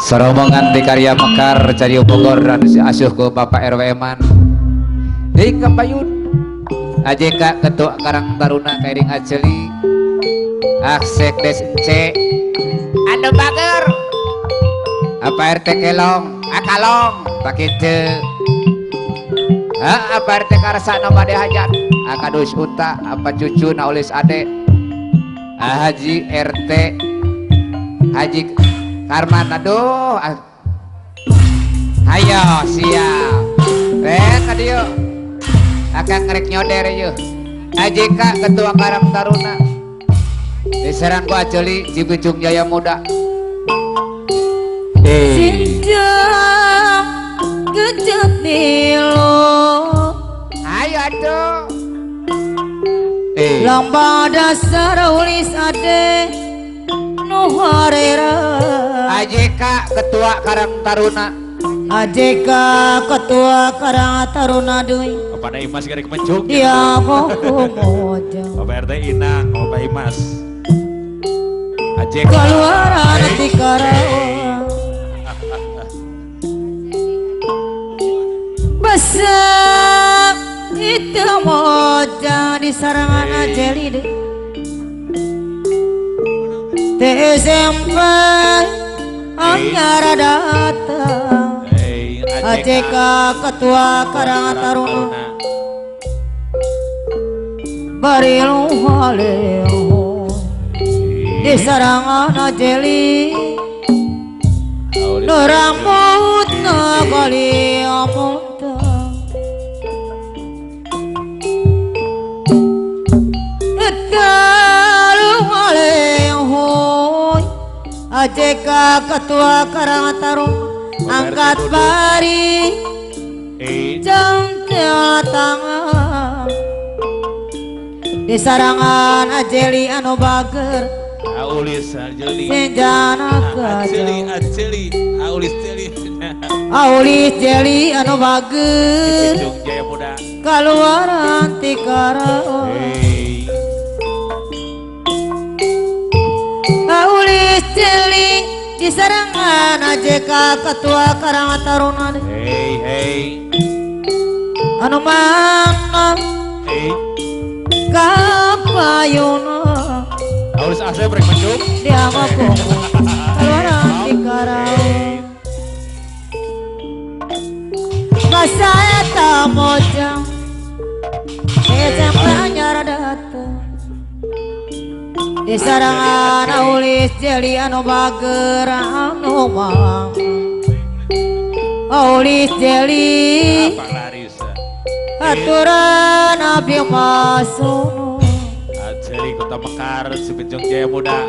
Soromongan di Karya Mekar Cariu Bogor dan asuh ke Bapak RW Eman di Kepayun AJK Ketua Karang Taruna Kairing Aceli Aksekdes C anu bager apa RT Kelong Akalong pakitu apa RT Karsa no bade hajat Akadus Uta apa cucu naulis ade Haji RT Haji Karman aduh ayo siap tadi yuk akan ngerek nyoder yuk AJK Ketua Karang Taruna diserang ku Aceli Cibicung Jaya Muda Sinjang kejet nilo ayo aduh lamba dasar ulis ade nuharera AJK Ketua Karang Taruna AJK Ketua Karang Taruna deui Bapak Imas garek mencung dia mojo Bapak RT Inang Bapak Imas AJK keluaran ti Karawang besar itu moja di sarangan Ajeli deui TSMP anyar datang AJK Ketua Karang Taruna bari luhaleho di sarangan Ajeli rambut kali amunta AJK Ketua Karang Taruna angkat bari jengkel tangan di sarangan Ajeli anu bager Aulis Ajeli senjana Ajeli Ajeli Aulis Jeli Aulis Jeli anu bager Jaya Muda kaluaran ti Karawang Aulis Jeli di sarangan AJK Ketua Karang Taruna hey hey anu mana hey kapayuna Aulis Asep rek mencung dia ngaku keluaran di Karawang masa eta mojang SMP anyar datang di sarangan Aulis Jeli anu bager anu malang Aulis Jeli aturan abdi masuno Ajeli Kota Mekar Cibicung Jaya Muda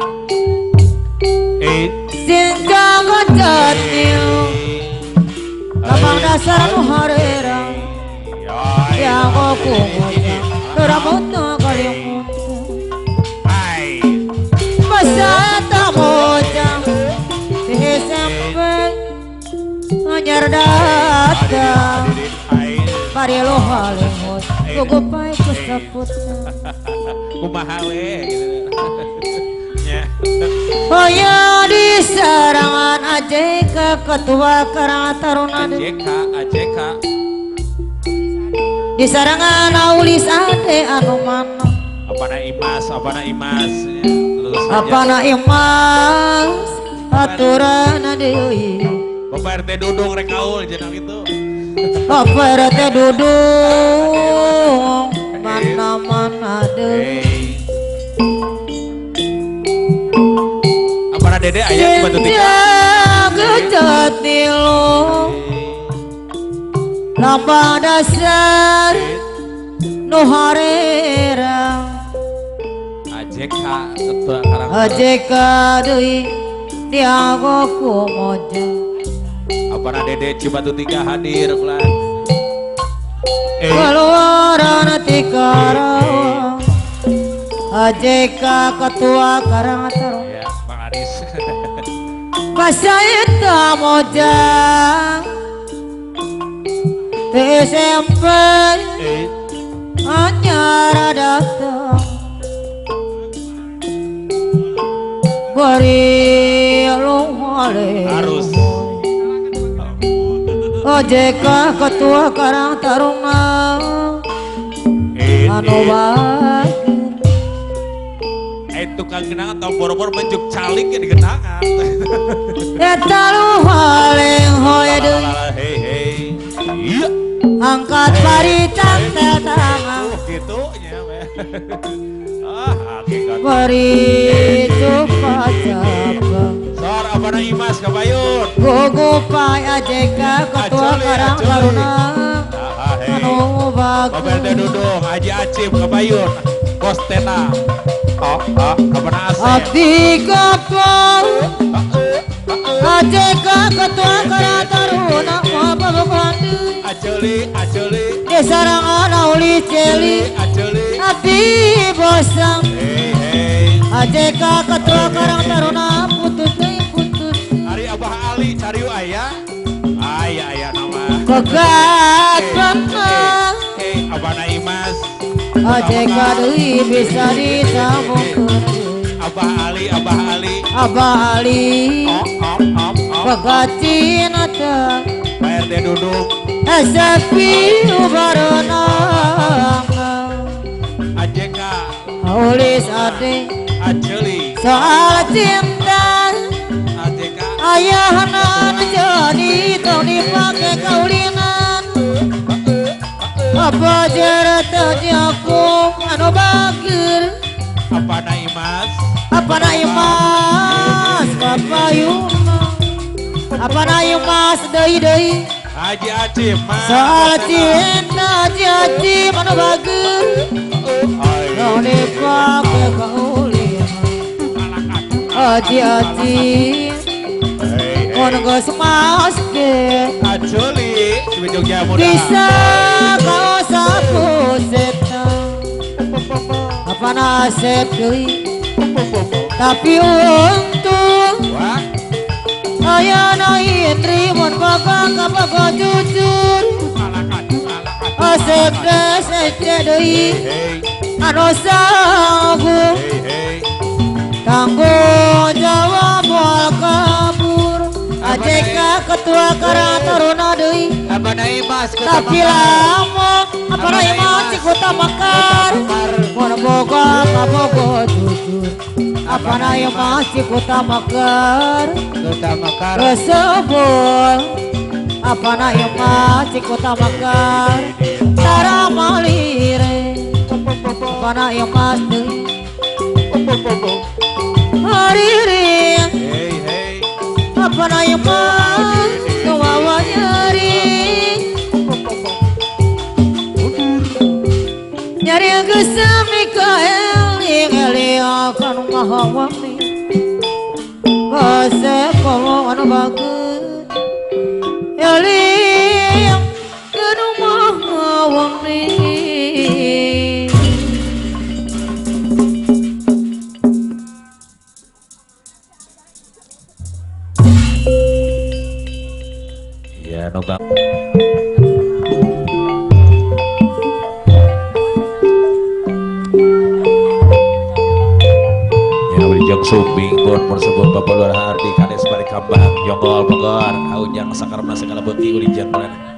sinjang jatil lambang dasar anu harera yang aku rambut kali masa mojang SMP anyar datang bari lohalemot gugupai ku saputna kumaha we hoya di sarangan AJK Ketua Karang Taruna AJK AJK di sarangan Aulis ade anu mana apana Imas apana Imas apana Imas aturan deui Bapak RT Dudung rek kaul jenang itu Bapak RT Dudung mana-mana deui apana Dede aya Batu Tiga gejat nilu lambang dasar nu harera AJK Ketua Karang AJK deui diago ku mojang apana Dede Cibatu Tiga hadir pelan keluaran ti Karawang AJK Ketua Karang Taruna ya Bang Aris masa eta mojang SMP anyar datang bari luhale harus OJK Ketua Karang Taruna anu bager tukang genangan tong boro-boro menjuk calik ya di genangan. Eta lu paling hoe deui. Hei hei. Iya. Angkat pari cantel tangan. Gitu nya. Ah, hakikat. Bari coba coba. Sor abana Imas kabayun. Gugupai AJK Ketua Karang Taruna. Anu bager. Babel Dudung, Haji Acip kabayun. Bos Tena. Oh, oh, abana Asep. Abdi kapal AJK Ketua Karang Taruna moal deui. Aceli, aceli. Di sarangan uli celi. Aceli. Abdi bosang. Hei, hei. AJK Ketua Karang Taruna putus deui putus. Ari Abah Ali cariu aya. Aya aya nama. Pegat banget. Hei, Abana Imas. AJK deui bisa disambungkeun. Abah Ali, Abah Ali. Abah Ali. Oh, oh, oh, oh. Pegat cinta. Pak RT Dudung. Sepi barenang. AJK. Ulis ade. Aceli. Soal cinta. AJK. Ayahna jadi tong dipake kaulinan. Apa jereta aku anu bageur. Apa na Imas? Apa na Imas kapayuna. Apa na Imas deui deui. Haji Acip mas. Soal cinta Haji Acip anu bageur. Tong dipake kaulinan. Haji Acip mun geus maske. Aceli si Jogja muda. Bisa kau sapu setan. Apa nasib deui. Tapi untung ayana Indri mun bapak kabogo jujur. Asep des ece deui anu sanggup tanggung jawab moal kabur. AJK Ketua Karang Taruna deui. Abana Imas tapi lama abana Imas Cikuta Mekar. Mun boga kabogo jujur. Abana Imas Cikuta Mekar. Kota Mekar. Kesebul. Abana Imas Cikuta Mekar. Tara malire. Abana Imas deui. Hariring. Apa Imas kawawa nyari. Nyari geus Mikael eling akan maha wami. Kasep komo anu bager. Eling kanu maha wami. Ya, nonton. Ya, Wijang Sumbing pun persebut Bapak Lurah Ardi Kades Balik Kambang Jonggol Bogor Aujang Sakarna segala beuki Ulijang mana.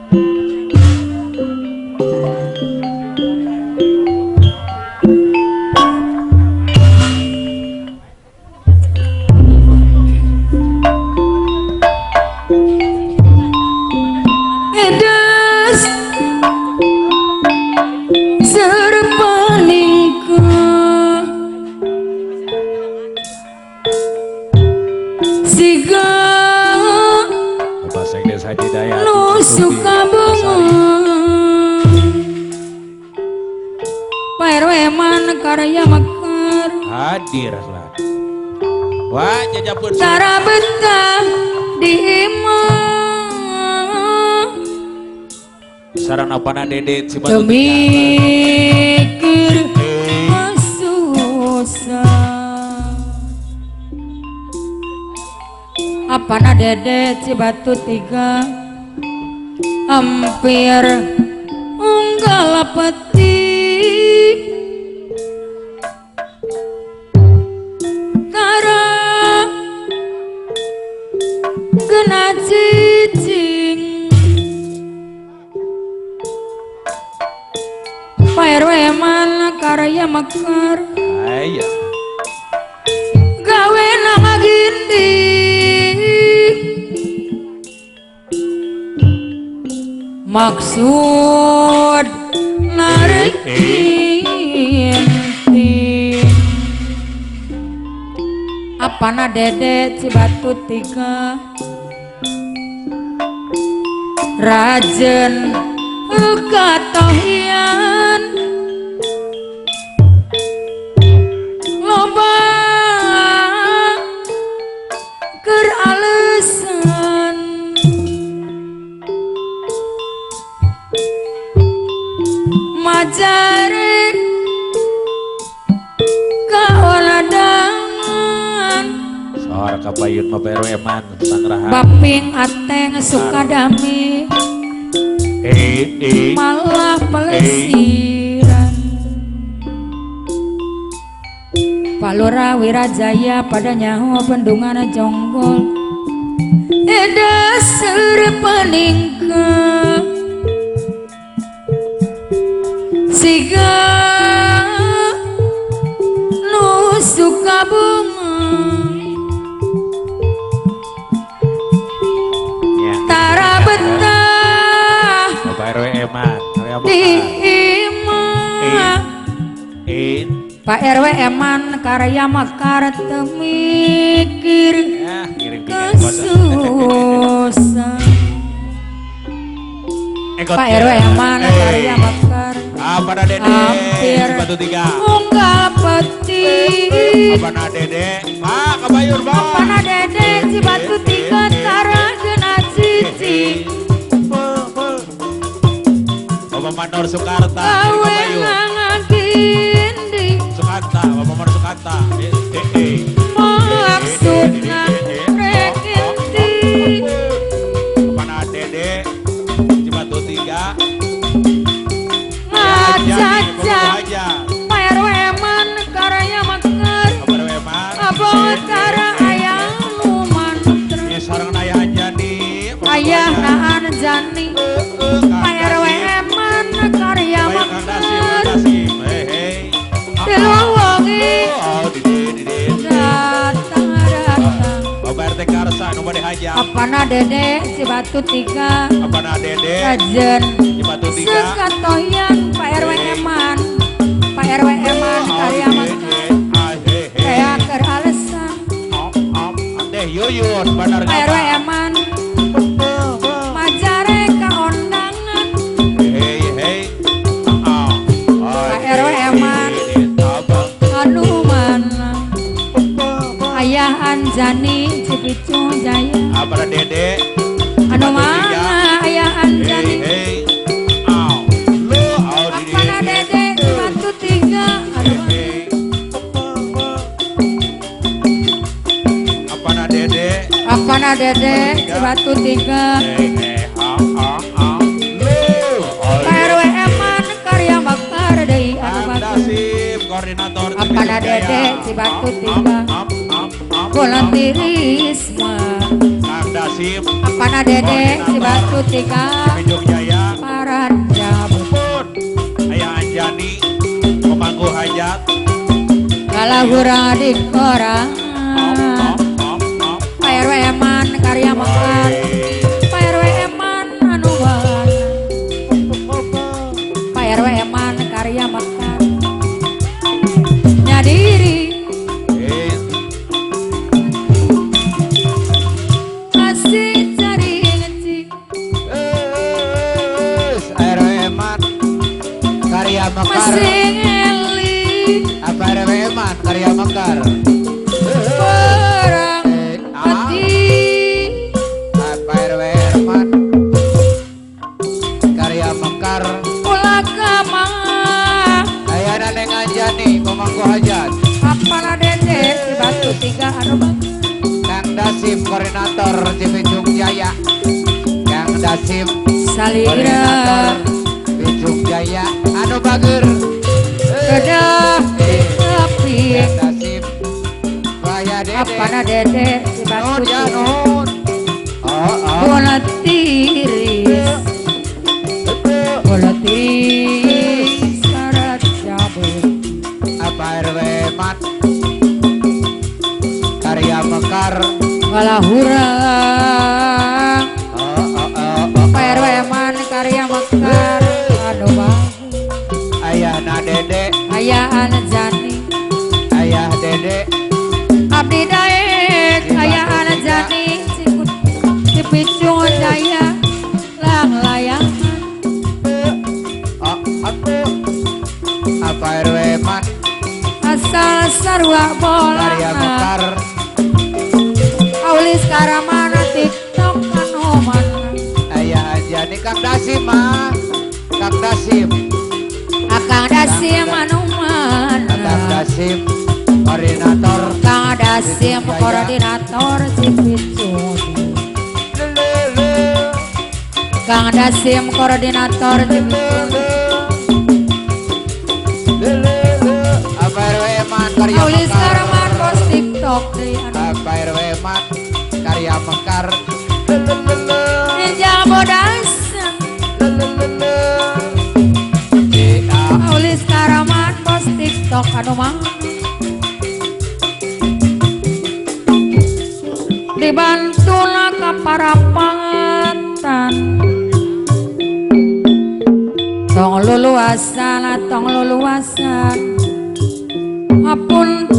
Edas serpaningku siga Bapak Sekdes Haji Dayat nu suka bunga Pak RW man karya mekar hadir lah. Wah, jajapun tara betah di imah sarana pana Dede Cibatu Temikir susah. Apana Dede Cibatu tiga hampir unggal petik kara kena cicing. karya mekar. Aya. Gawe ngagindi. Maksud narik inti. Apana Dede Cibatu tiga Rajen katohian loba keur alesan majare kaoladangan Sor kapayun mah RW Eman sangrahan Baping ateng Sukadami malah pelesiran Pak Lurah Wirajaya pada nyaho bendungan Jonggol dasar peningka siga nu suka bunga tara betah Bapak RW Eman di imah Pak RW Eman karya mekar teu mikir kesusah. Pak RW Eman karya mekar Apana Dede hampir Cibatu tiga unggal peti. Apana Dede Pak kabayur Pak Apana Dede Cibatu tiga tara geuna cici Bapak Mandor Soekarta gawe ngagindi Sukanta Bapak Mandor Sukanta maksudna rek endi Apana Dede Cibatu tiga ngacaca Pak RW Eman karya mekar abong tara aya nu mantra sareng ayah Anjani ayah na Anjani Pak RW Eman karya mekar tilu wengi datang datang Bapak RT Karsa nu bade hajat Apana Dede Cibatu tiga Apana Dede Rajen Cibatu tiga Sekatoyan Pak RW Eman Pak RW Eman karya mekar kayak keur alesan Teh Yuyun Bandar Pak RW Eman majare kaondangan Pak RW Eman anu mana ayah Anjani Cipicung Jaya Apana Dede anu mana ayah Anjani Apana Dede Cibatu tiga anu Apana Dede Apana Dede Cibatu tiga Pak RW Eman karya mekar deui anu bagus koordinator Apana Dede Cibatu tiga Volunteerisme Kang Dasim Apana Dede Cibatu tiga Cipicung Jaya Paranjab pun ayah Anjani pemangku hajat kalahura di koran Pak RW Eman karya mekar Pak RW Eman anu mana Pak RW Eman karya mekar nyadiri masih cari ngeci RW Eman karya mekar masih ngeli apa RW Eman karya mekar perang hati apa RW Eman karya mekar ulah kamah ayana Neng Anjani pemangku hajat Apana Dede Cibatu tiga anu bagus Kang Dasim koordinator Cipicung Jaya Kang Dasim salira koordinator Cipicung Jaya anu bager kedah tepi Kang Dasim Waya Dede Apana Dede Cibatu Nuhun ya tiga nuhun oh oh bola tiris bola tiris syarat cabut Karya Mekar Walah hurang oh, oh, oh, oh, Pak RW Eman karya Mekar anu bagus Ayah na Dede Ayah Anjani Ayah Dede Abdi Daek Ayah Anjani Cikut Cipicung Jaya Lang layangan oh, aku apa RW Man asal sarua Karya bolana Mekar Aulis Karamana TikTok anu mana Ayah Anjani Kang Dasim mah Kang Dasim Akang Dasim anu Kang mana Dasim koordinator Kang Dasim koordinator Cipicung Kang Dasim koordinator Cipicung Apa RW Man karya Aulis Mekar Karaman bos TikTok deui anu Apa RW Man karya Mekar Ninja bodasan Aulis Karaman bos TikTok anu mah dibantuna ka parapatan tong luluasan tong luluasan apunten